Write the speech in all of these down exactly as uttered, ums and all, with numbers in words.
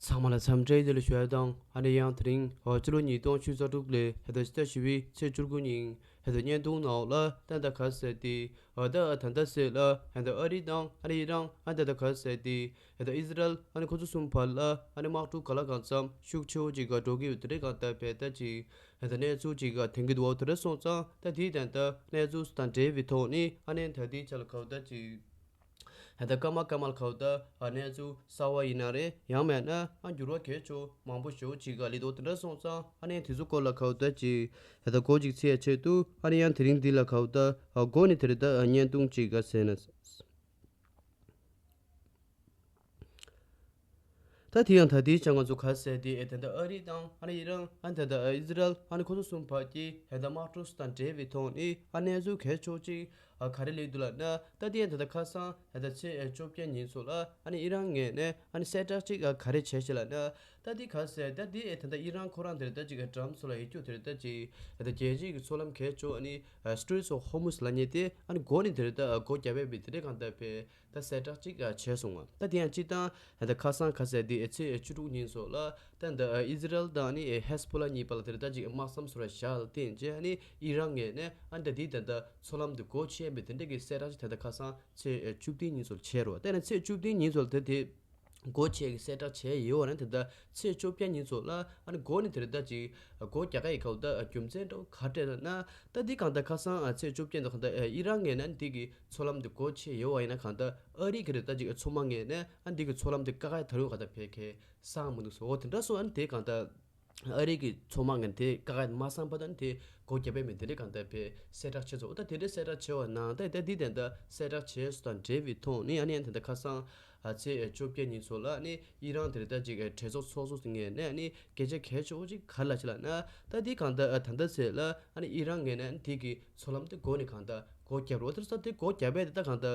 ཚང་མ་ལ་འཚམས་འདྲི་བདེ་ལེགས་ཞུ་ཡ་དང་། ཨ་ནི་ཡང་དེ་རིང་ཨ་སྤྱི་ལོ་ཉིས་སྟོང་ཉི་ཤུ་རྩ་དྲུག་ལོའི་ཧེ་ད་ཕྱི་ཟླ་བཞི་པའི་ཚེས་བཅུ་དགུ་ཉིན་ཧེ་ད་བརྙན་ཐུང་ནང་ལ་ད་ད་ག་ཟེར་ཏེ་ཨ་ད་ཨ་ད་ད་ཟེར་ལ་ཧེ་ད་ཨ་རི་དང་ཨ་ནི་ཨི་རན་ཨ་ད་ད་ག་ཟེར་ཏེ་ཧེ་ད་ཨི་ཟི་རལ་ཨ་ནི་ཁོ་ཚོ་གསུམ་བར་ལ་ཨ་ནི་དམག་འཁྲུག་ག་ལ་གང་འཚམ་ཤུགས་ཆེ་བོ་ཅིག་ག་འགྲོ་གི་ཡོད་དེ་འདྲའི་གང་ལྟར་བས་ད་ཅིག་ཧེ་ད་གནས་ཚུལ་ཅིག་ག་ཐོན་གི་འདུག་བ། དེ་འདྲ་སོང་ཙང་ད་དེའི་དོན་དག་གནས་ཚུལ་དང་འབྲེལ་བའི་ཐོག་ནས་ཨ་ནི་ད་དེའི་ཆ་ལ་ག་བ་ད་ཅིག་ཧེ་ད་སྐར་མ་སྐར་མ་ལ་ག་བ་ད་ཨ་གནས་ཚུལ་གསར་བ་ཡིན་ན་རེད། ཡང་མེད་ན་ཨ་འགྱུར་བ་གལ་ཆེ་མང་པོ་ཞེ་པོ་ཅིག་ག་སླེབས་འདུག་དེ་འདྲ་སོང་ཙང་ཨ་ནི་དེ་ཚོ་སྐོར་ལ་ག་བ་ད་ཅིག་ཧེ་ད་སྒོ་ཅིག་ཕྱེ་ཡ་ཆེད་དུ་ཨ་ནི་ཡང་དེ་རིང་འདི་ལ་ག་བ་ད་ཨ་སྒོ་ནས་དེ་རེད་ད་ཨ་བརྙན་ཐུང་ཅིག་ག་ཟེར་ན། ད་དེ་ཡང་ད་དེའི་ཆ་ང་ཚོ་ག་ཟེར་དེ་ཨེ་ད་ད་ཨ་རི་དང་ཨ་ནི་ཨི་རན་ཨ་ད་ད་ཨི་ཟི་རལ་ཨ་ནི་ཁོ་ཚོ་གསུམ་བར་གྱི་ཧེ་ད་དམག་འཁྲུག་དང་འབྲེལ་བའི་ཐོག་ནས་ཨ་གནས་ཚུལ་གལ་ཆེ་ཅིག་ཨ་ག་རེ་སླེབས་འདུག་ལབ་ན། ད་དེ་ཡང་ད་ད་ཁ་སང་ཧེ་ད་ཚེས་ཨེ་བཅོ་བརྒྱད་ཉིན་ཚོ་ལ་ཨ་ནི་ཨི་རན་ངོས་ནས་ཨ་ནི་གསལ་བསྒྲགས་ཅིག་ཨ་ག་རེ་བྱས་ཤེ་ལབ་ན། ད་དེ་ག་ཟེར་ད་དེ་ཨེ་ད་ད་ཨི་རན་ཁོ་རང་དེར་ད་ཅིག་ཨ་ཌམ་ཚོ་ལ་ཡིད་སྐྱོ་དེར་ད་ཅིག་ཨེ་ད་རྒྱལ་སྤྱིའི་གི་མཚོ་ལམ་གལ་ཆེ་ཨ་ནི་Straits of Hormuz ལབ་མཁན་དེ་ཨ་ནི་སྒོ་ནས་དེར་ད་སྒོ་བརྒྱབ་པའི་དེ་འདྲའི་གང་ལྟར་བས། ད་གསལ་བསྒྲགས་ཅིག་ཨ་བྱས་སོང་བ། ད་དེ་ཡང་སྤྱིར་བཏང་ད་ཁ་སང་ག་ཟེར་དེ་ཨེ་ཚེས་བཅུ་དྲུག་ཉིན་སོགས་ལ་ད་འདི་ཨི་ཟི་རལ་དང་ནི་ཧེ་ཟ་བྷོ་ལ་གཉིས་བར་ལ་དེར་ད་ཅིག་དམག་མཚམས་སུ་ར་བཞག་ལ་བརྟེན་བྱས་ཨ་ནི་ཨི་རན་ངོས་ནས་ཨ་ནི་ད་དེའི་ད་ལྟ་མཚོ་ལམ་དུ་སྒོ་ཕྱེ་བའི་དེ་འདྲ་གི་གསལ་བསྒྲགས་ཅིག་ད་ལྟ་ཁ་སང་ཚེས་བཅུ་བདུན་ཉིན་སོགས་བྱས་རོ། ད་ནི་ཚེས་བཅུ་བདུན་ཉིན་སོགས་ལ་ད་དེ་སྒོ་ཕྱེ་གི་གསལ་བསྒྲགས་བྱས་ཡོད་བ་ན། ད་ལྟ་ཚེས་བཅོ་བརྒྱད་ཉིན་སོགས་ལ་ཨ་ནི་སྒོ་ནས་དེར་ད་ཅིག་སྒོ་རྒྱག་ག་ཡི་ག་ད་རྒྱུ་མཚན་འདྲ་བོ་ག་སྤྲད་ལ་ན། ད་འདི་གང་ལྟར་ཁ་སང་ཨ་ཚེས་བཅོ་བརྒྱད་ཉིན་གང་ལྟར་ཨི་རན་ངོས་ནས་ཨ་ནི་འདི་གི་མཚོ་ལམ་དུ་སྒོ་ཕྱེ་ཡོད་བ་ཡིན་ན་གང་ལྟར་ཨ་རི་གི་རེད་ད་ཅིག་མཚོ་དམག་ངོས་ནས་ཨ་ནི་འདི་གི་མཚོ་ལམ་དུ་བཀག་ཡ་ད་རུང་གང་ལྟར་བས་ཁས་སང་མི་འདུག་སོ། འོ་དེ་འདྲ་སོང་ཨ་ནི་དེ་གང་ལྟར་ཨ་རི་གི་མཚོ་དམག་ངོས་ནས་དེ་བཀག་ཡ་མ་སང་བར་དུ་ཨ་ནི་དེ་སྒོ་བརྒྱབ་པའི་མི་དེ་འདྲའི་གང་ལྟར་བས་གསལ་བསྒྲགས་བྱས་སོང་། འོ་ད་དེ་འདྲའི་གསལ་བསྒྲགས་བྱས་བ་ནང་ད་ད་འདི་དེ་འདྲ་གསལ་བསྒྲགས་བྱས་སོང་དང་འབྲེལ་བའི་ཐོག་ནས་ཨ་ནི་ཨ་ནི་དེ་འདྲ་ཁ་སང་ཨ་ཚེས་བཅོ་བརྒྱད་ཉིན་སོགས་ལ་ཨ་ནི་ཨི་རན་དེ་རེད་ད་ཅིག་གྲོས་ཚོགས་ཚོགས་གཙོ་ངོས་ནས་ཨ་ནི་སྐད་ཆ་གལ་ཆེ་བོ་ཅིག་ག་རེ་ལབ་ཅིག་ལབ་ན། ད་འདི་གང་ལྟར་ཨ་ད་ལྟ་ཚེ་ལ་ཨ་ནི་ཨི་རན་ངོས་ནས་ཨ་ནི་དེ་གི་མཚོ་ལམ་དེ་སྒོ་ནས་གང་ལྟར་སྒོ་བརྒྱབ་རོགས། དེར་ས་དེ་སྒོ་བརྒྱབ་པས་དེ་ད་གང་ལྟར་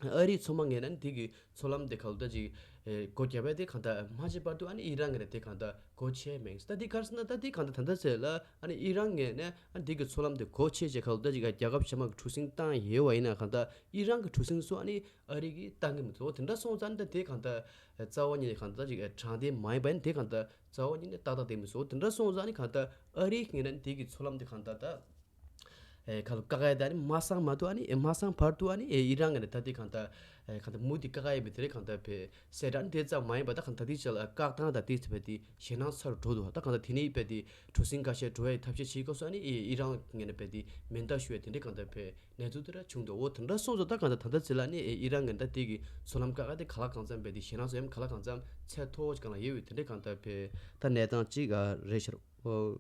ཨ་རིའི་མཚོ་དམག་ངོས་ནས་ཨ་ནི་དེ་གི་མཚོ་ལམ་དེ་གང་ལྟར་ཅིག་ཨེ་སྒོ་བརྒྱབ་པས་དེ་གང་ལྟར་མ་བྱས་བར་དུ་ཨ་ནི་ཨི་རན་ངོས་ནས་དེ་གང་ལྟར་སྒོ་ཕྱེ་མེད། ད་འདི་ག་རེ་ཟེར་ན་ད་འདི་གང་ལྟར་ད་ལྟ་ཚེ་ལ་ཨ་ནི་ཨི་རན་ངོས་ནས་ཨ་ནི་དེ་གི་མཚོ་ལམ་དེ་སྒོ་ཕྱེ་བྱས་གང་ལྟར་ཅིག་རྒྱལ་ཁབ་གཞན་མ་གི་གྲུ་གཟིངས་བཏང་ཡོད་བ་ཡིན་ན་གང་ལྟར་ཨི་རན་གི་གྲུ་གཟིངས་སུ་ཨ་ནི་ཨ་རི་གིས་བཏང་གི་མི་འདུག་འོ་དེ་འདྲ་སོང་ཙང་ད་དེ་གང་ལྟར་རྩ་བ་ཉིད་ནས་གང་ལྟར་ཅིག་དྲང་བདེན་མ་ཡིན་པ་ཡིན་དེ་གང་ལྟར་རྩ་བ་ཉིད་ནས་ཏག་ཏག་བསྡད་མི་འདུག་འོ་དེ་འདྲ་སོང་ཙང་ཨ་ནི་གང་ལྟར་ཨ་རིའི་ངོས་ནས་དེ་གི་མཚོ་ལམ་དེ་གང་ལྟར་ད་ཨེ་ཁ་ལོ་ཀ་ཀ་ཡ་ད་ནི་མ་སང་མ་ཐུ་ཨ་ནི་ཨེ་མ་སང་བར་དུ་ཨ་ནི་ཨེ་ཨི་རན་ངོས་ནས་ད་དེ་གང་ལྟར་ཨེ་གང་ལྟར་མུ་དེ་ཀ་ཀ་ཡ་མི་དེ་རེད་གང་ལྟར་བས་གསལ་བསྒྲགས་ཨ་ནི་དེ་ཙམ་མ་ཡིན་པ་ད་གང་ལྟར་དེ་ཆ་ལ་བཀག་སྟངས་ད་དེ་ཚེ་བས་དེ་ཞེད་སྣང་ཚ་རུ་འགྲོ་འདུག་ད་གང་ལྟར་དེ་ནས་བས་དེ་གྲུ་གཟིངས་འགའ་ཤས་འགྲོ་བའི་ཐབས་ཤེས་བྱེད་དགོས་སོ་ཨ་ནི་ཨེ་ཨི་རན་ངོས་ནས་བས་དེ་མེ་མདའ་གཞུ་ཡ་དེ་འདྲས་གང་ལྟར་བས། གནས་ཚུལ་དེ་འདྲ་བྱུང་འདུག་འོ་དེ་འདྲ་སོང་ཙང་ད་གང་ལྟར་ད་ལྟ་ཚེ་ལ་ནི་ཨེ་ཨི་རན་ངོས་ནས་ད་དེ་གི་མཚོ་ལམ་ཀ་ཀ་དེ་ག་ལ་གང་འཚམ་བས་དེ་ཞེད་སྣང་ཚ་ཡོད་མ་ག་ལ་གང་འཚམ་ཚད་མཐོ་བོ་ཞིག་གང་ལ་ཡོད་ཡོད་དེ་འདྲས་གང་ལྟར་བས་ད་གནས་སྟངས་གཅིག་ཨ་རེད་ཤག་འོ།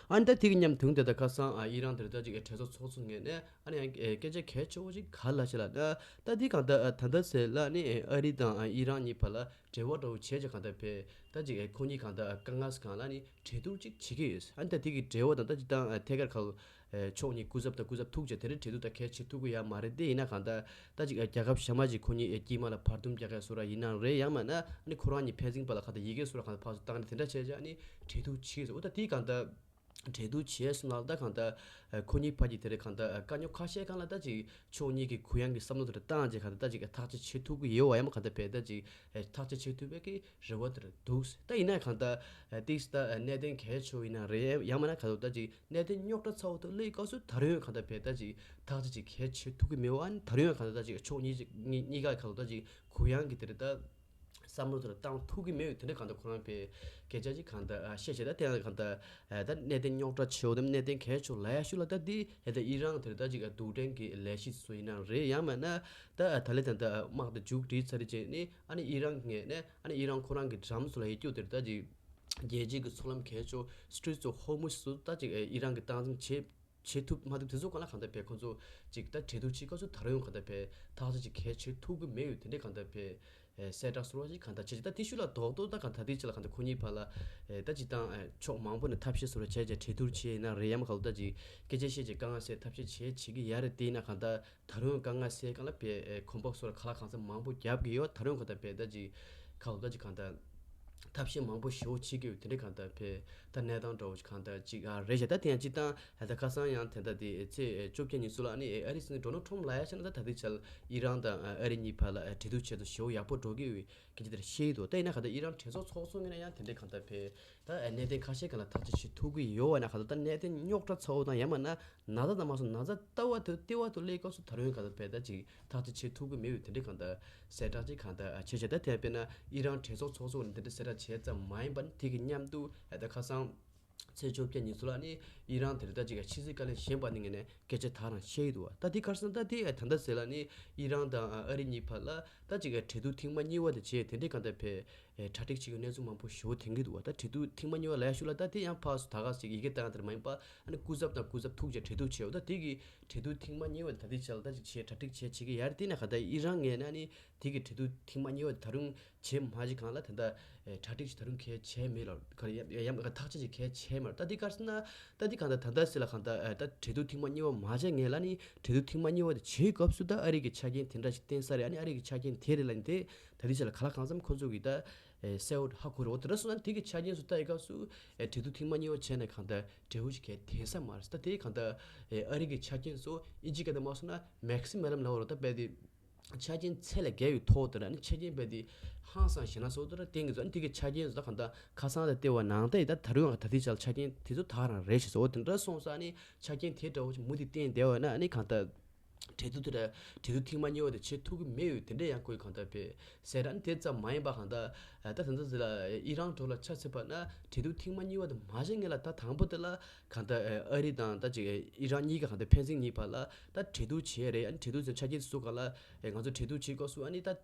ཨ་ནི་ད་དེ་གི་མཉམ་དུ་དེ་ད་ཁ་སང་ཨ་ཨི་རན་དེ་རེད་ད་ཅིག་ཨེ་གྲོས་ཚོགས་ཚོགས་གཙོ་ངོས་ནས་ཨ་ནི་ཡང་ཨེ་སྐད་ཆ་གལ་ཆེ་བོ་ཞིག་ག་ལ་ཞིག་ལབ་ན། ད་དེ་གང་ལྟར་ཨ་ད་ལྟ་ཚེ་ལ་ནི་ཨེ་ཨ་རི་དང་ཨ་ཨི་རན་གཉིས་བར་ལ་འབྲེལ་བ་འདྲ་བོ་བྱས་ཀྱི་གང་ལྟར་བས་ད་ཅིག་ཨེ་ཁོ་གཉིས་གང་ལྟར་ཨ་དཀའ་ངལ་སྒང་ལ་ནི་གྲོས་བསྡུར་ཅིག་བྱེད་ཀྱི་ཡོད། ཨ་ནི་ད་དེ་གི་འབྲེལ་བ་དང་ད་ཅིག་ད་ཨ་ཐད་ཀར་ཁ་ལོ་ཨེ་ཕྱོགས་གཉིས་སྐུ་ཚབ་དང་སྐུ་ཚབ་ཐུག་བྱས་དེ་རིང་གྲོས་བསྡུར་ད་གལ་ཆེ་ཐུབ་ཀྱི་ཡ་མ་རེད། དེ་ཡིན་ན་གང་ལྟར་ད་ཅིག་ཨ་རྒྱལ་ཁབ་གཞན་མ་ཅིག་ཁོ་གཉིས་ཨེ་དཀྱིལ་མ་ལ་བར་འདུམ་རྒྱག་ཡ་བཟོ་འདྲ་ཡིན་ན་རེད། ཡང་མིན་ན་ཨ་ནི་ཁོ་རང་གཉིས་ཕན་ཚུན་བར་ལ་གང་ལྟར་ཡི་གེ་བཟོ་འདྲ་གང་ལྟར་ཕར་ཚུར་བཏང་ནས་དེ་འདྲ་བྱས་བྱས་ཨ་ནི་གྲོས་བསྡུར་བྱེད་ཀྱི་ཡོད། ད་དེ་གང་ལྟར་གྲོས་བསྡུར་བྱས་སོང་ན་ད་གང་ལྟར་ཨ་ཁོ་གཉིས་བར་གྱི་དེ་རིང་གང་ལྟར་ཨ་དཀའ་རྙོག་ཁ་ཤས་སྒང་ལ་ད་ཅིག་ཕྱོགས་གཉིས་ཀྱི་གུ་ཡངས་ཀྱི་བསམ་བློ་དེ་འདྲ་བཏང་བྱས་གང་ལྟར་ད་ཅིག་ཐག་གཅོད་བྱེད་ཐུབ་ཀྱི་ཡོད་པ་ཡང་མ་གང་ལྟར་བས་ད་ཅིག་ཐག་གཅོད་བྱེད་ཐུབ་པའི་གི་རེ་བ་དེ་རེད་འདུག་ད་ཡིན་ན་གང་ལྟར་ཏིག་ཙམ་ད་གནད་དོན་གལ་ཆེ་བོ་ཡིན་ན་རེད། ཡང་མིན་ན་གང་ལྟར་ད་ཅིག་གནད་དོན་རྙོག་དྲ་ཚ་བོ་དེ་སླེབས་སྐབས་སུ་ད་རུང་གང་ལྟར་བས་ད་ཅིག་ཐག་གཅོད་ཅིག་གལ་ཆེ་ཐུབ་ཀྱི་མེད་པ། ཨ་ནི་ད་རུང་གང་ལྟར་ད་ཅིག་ཕྱོགས་གཉིས་ཅིག་གཉིས་གཉིས་ཀ་གང་ལྟར་ད་ཅིག་གུ་ཡངས་ཀྱི་དེ་རེད་ད། བསམ་བློ་དེ་ལ་བཏང་ཐུབ་ཀྱི་མེད་ཡོད། དེ་འདྲ་གང་ལྟར་ཁོ་རང་པའི་སྐད་ཆ་ཅིག་གང་ལྟར་ཨ་བཤད་བྱས་ད་དེ་ཡང་གང་ལྟར་ཨ་ད་གནད་དོན་རྙོག་དྲ་ཆེ་བོ་དང་གནད་དོན་གལ་ཆེ་བོ་ལབ་ཡ་ཤུགས་ལ་ད་འདི་ཨེ་ད་ཨི་རན་དེ་རེད་ད་ཅིག་ཨ་རྡུལ་ཕྲན་གྱི་ལས་གཞི་བཟོ་ཡིན་ན་རེད། ཡང་མིན་ན་ད་ཨ་ད་ལས་ད་ད་དམག་དེ་མཇུག་སྒྲིལ་ཚར་རེད་བྱས་ནས་ཨ་ནི་ཨི་རན་ངོས་ནས་ཨ་ནི་ཨི་རན་ཁོ་རང་གི་འགྲམ་སུ་ལ་ཡི་སྐྱོ་དེ་རེད་ད་ཅིག་རྒྱལ་སྤྱིའི་གི་མཚོ་ལམ་གལ་ཆེ་བོ་Straits of Hormuz སུ་ད་ཅིག་ཨེ་ཨི་རན་གྱི་སྟངས་འཛིན་བྱེད་བྱེད་ཐུབ་མ་ཐུབ་དེ་ཚོ་གང་ལ་གང་ལྟར་བས་ཁོ་ཚོ་ཅིག་ད་གྲོས་བསྡུར་བྱེད་སྐབས་སུ་ད་རུང་གང་ལྟར་བས་ཐག་གཅོད་ཅིག་གལ་ཆེ་ཐུབ་ཀྱི་མེད་ཡོད། དེ་འདྲའི་གང་ལྟར་བས་ཨེ་གསལ་བསྒྲགས་ཟུར་བ་ཞིག་གང་ལྟར་བྱེད་ཅིག་ད་དེ་ཤུལ་ལ་རྡོག་རྡོག་ད་གང་ལྟར་དེ་ཅིག་ལ་གང་ལྟར་ཁོ་གཉིས་བར་ལ་ཨེ་ད་ཅིག་ད་ཨེ་ཕྱོགས་མང་པོ་ནས་ཐབས་ཤེས་ཟུར་བ་བྱས་བྱས་གྲོས་བསྡུར་བྱས་ཡིན་ན་རེད། ཡང་མ་གང་ལྟར་ཅིག་སྐད་ཆ་བཤད་ཅིག་དཀའ་ངལ་སེལ་ཐབས་ཤེས་བྱས་བྱེད་ཀྱི་ཡ་རེད། དེ་ཡིན་ན་གང་ལྟར་ད་རུང་དཀའ་ངལ་སེལ་གང་ལ་བས་ཨེ་གོམ་པ་ཟུར་བ་ག་ལ་གང་འཚམ་མང་པོ་རྒྱབ་ཀྱི་ཡོད། ད་རུང་གང་ལྟར་བས་ད་ཅིག་གང་ལྟར་ཅིག་གང་ལྟར། ཐབས་ཤེས་མང་པོ་ཞེ་པོ་བྱེད་ཀྱི་ཡོད། དེ་འདྲའི་གང་ལྟར་བས་ད་གནས་སྟངས་འདྲ་བོ་ཞིག་གང་ལྟར་ཅིག་ཨ་རེད་ཤག་ད་དེ་ཡང་སྤྱིར་བཏང་ད་ཁ་སང་ཡང་དེ་འདྲ་དེ་ཚེས་བཅོ་བརྒྱད་ཉིན་སུ་ལ་ནི་ཨ་རིའི་སྲིད་འཛིན་ཌོ་ནལ་ཁྲོམ་ལ་ཡ་ཆ་ན་ད་ད་ལྟའི་ཆར་ཨི་རན་དང་ཨ་རི་གཉིས་བར་ལ་ཨ་འབྲེལ་གཏུག་བྱས་ཏེ་ཞེ་པོ་ཡག་པོ་འགྲོ་གི་ཡོད་པའི་སྐད་ཆ་དེ་བཤད་ཀྱི་འདུག་ད་ཡིན་ན་གང་ལྟར་ཨི་རན་གྲོས་ཚོགས་ཚོགས་ཚོགས་ངེས་ན་ཡང་དེ་འདྲའི་གང་ལྟར་བས་ད་གནད་དོན་ཁ་ཤས་གང་ལ་ཐག་གཅོད་བྱེད་ཐུབ་ཀྱི་ཡོད་པ་ན་གང་ལྟར་ད་གནད་དོན་རྙོག་དྲ་ཚ་བོ་དང་ཡང་མིན་ན་ན་ཚ་དང་མ་སོང་ན་ཚ་ལྟ་བ་དེ་ལྟེ་བ་དུ་སླེབས་སྐབས་སུ་ད་རུང་གང་ལྟར་བས་ད་ཅིག་ཐག་གཅོད་བྱེད་ཐུབ་ཀྱི་མེད་པའི་དེ་འདྲའི་གང་ལྟར་གསལ་བསྒྲགས་ཅིག་གང་ལྟར་བྱས་བྱས། ད་དེ་དཔེར་ན་ཨི་རན་གྲོས་ཚོགས་ཚོགས་ཚོགས་ནས་འདི་འདྲ་གསལ་བསྒྲགས་བྱས་ཙམ་མ་ཡིན་པར་དེ་གི་མཉམ་དུ་ད་ཁ་སང་ཚེས་བཅོ་བརྒྱད་ཉིན་སུ་ལ་ནི་ཨི་རན་དེ་རེད་ད་ཅིག་ཕྱི་སྲིད་བཀའ་བློན་གཞན་པ་ནི་ངས་ནས་སྐད་ཆ་དག་རང་བཤད་ཀྱི་འདུག་བ། ད་དེ་ག་རེ་ཟེར་ན་ད་དེ་ད་ལྟ་ཟེར་ལ་ནི་ཨི་རན་དང་ཨ་རི་གཉིས་བར་ལ་ད་ཅིག་གྲོས་བསྡུར་ཐེངས་མ་གཉིས་པ་དེ་བྱས་དེ་འདྲའི་གང་ལྟར་བས་གྲ་སྒྲིག་བྱེད་ཀྱི་གནས་ཚུལ་མང་པོ་ཞེ་པོ་ཐོན་གྱི་འདུག་བ། ད་གྲོས་བསྡུར་ཐེངས་མ་གཉིས་པ་ལབ་ཡ་ཤུགས་ལ་ད་དེ་ཡང་ཕར་ཚུར་ད་ག་ཟེར་ཡི་གེ་བཏང་ཡ་དེ་མ་ཡིན་པ་ཨ་ནི་སྐུ་ཚབ་དང་སྐུ་ཚབ་ཐུག་བྱས་གྲོས་བསྡུར་བྱས་འོ། ད་དེ་གི་གྲོས་བསྡུར་ཐེངས་མ་གཉིས་པ་ད་ལྟའི་ཆར་ལ་ད་ཅིག་བྱས་གྲ་སྒྲིག་བྱས་བྱེད་ཀྱི་ཡ་རེད། དེ་ན་ག་ད་ཨི་རན་ངོས་ནས་ནི་དེ་གི་གྲོས་བསྡུར་ཐེངས་མ་གཉིས་པ་ད་རུང་བྱས་མ་བྱས་གང་ལ་ད་ལྟ་གྲ་སྒྲིག་ཅིག་ད་རུང་གལ་ཆེ་མེད་ལ་ག་རེ་ཡ་ཡ་ཐག་ཆོད་ཅིག་གལ་ཆེ་མ་རེད། ད་དེ་ག་རེ་ཟེར་ན་ད་དེ་གང་ལྟར་ད་ལྟ་ཟེར་ལ་གང་ལྟར་ད་གྲོས་བསྡུར་ཐེངས་མ་གཉིས་པ་མ་བྱས་ངེས་ལ་ནི་གྲོས་བསྡུར་ཐེངས་མ་གཉིས་པ་དེ་བྱེད་སྐབས་སུ་ད་ཨ་རི་གི་ཆ་རྐྱེན་དེ་འདྲ་ཞིག་བསྟན་ས་རེད། ཨ་ནི་ཨ་རི་གི་ཆ་རྐྱེན་དེ་རེད་ལ་ནི་དེ་ད་ལྟའི་ཆར་ལ་ག་ལ་གང་འཚམ་ཁོ་ཚོ་གི་ད་གསལ་བོ་ཧ་གོ་རེད། འོ་དེ་འདྲ་སོང་ན་དེ་གི་ཆ་རྐྱེན་སུ་ལྟ་ཡི་སྐབས་སུ་གྲོས་བསྡུར་ཐེངས་མ་གཉིས་པ་བྱས་ནས་གང་ལྟར་འབྲས་བུ་ཞིག་གལ་ཐོན་ས་མ་རེད། ད་དེ་གང་ལྟར་ཨ་རི་གི་ཆ་རྐྱེན་སོ་ཨིན་ཇི་སྐད་དུ་མ་སོང་ན་མེག་སི་མ་ལམ་ལབ་རོགས་ད་དཔེ་དེ་ཆ་རྐྱེན་ཚད་ལས་བརྒལ་བའི་ཐོག་དེ་ལ་ནི་ཆ་རྐྱེན་དཔེ་དེ་ཧང་སང་ཞེ་ན་སོ་དེ་ལ་བརྟེན་གི་ཚོ་ཨ་དེ་གི་ཆ་རྐྱེན་སོ་ད་གང་ལྟར་ཁ་སང་ལ་བལྟས་པ་ནང་ལྟ་ཡི་ད་ད་རུང་ད་ལྟའི་ཆར་ཆ་རྐྱེན་དེ་ཚོ་ད་རང་རེད་ཞེས་སོ། འོ་དེ་འདྲ་སོང་ཙང་ནི་ཆ་རྐྱེན་དེ་འདྲ་བོ་ཞིག་མུ་མཐུད་བསྟན་བསྡད་པ་ན་ནི་གང་ལྟར། གྲོས་བསྡུར་དེ་གྲོས་བསྡུར་ཐེངས་མ་གཉིས་པ་དེ་བྱེད་ཐུབ་ཀྱི་མེད་ཡོད་དེ་འདྲ་ཡང་ཁོས་གང་ལྟར་བས་ཟེར་ར་ནི་དེ་ཙམ་མ་ཡིན་པ་གང་ལྟར་ད་ད་ལྟ་ཟེར་ལ་ཨི་རན་གྲོགས་ལ་ཆ་བཞག་པ་ན་གྲོས་བསྡུར་ཐེངས་མ་གཉིས་པ་དེ་མ་བྱས་སྔོན་ལ་ད་དང་པོ་དེ་ལ་གང་ལྟར་ཨ་རི་དང་ད་ཅིག་ཨི་རན་གཉིས་ཀ་གང་ལྟར་ཕན་ཚུན་གཉིས་བར་ལ་ད་གྲོས་བསྡུར་བྱས་རེད། ཨ་ནི་གྲོས་བསྡུར་ཟེར་ཆ་རྐྱེན་སུ་གང་ལ་ང་ཚོ་གྲོས་བསྡུར་བྱེད་དགོས་སུ་ཨ་ནི་ད།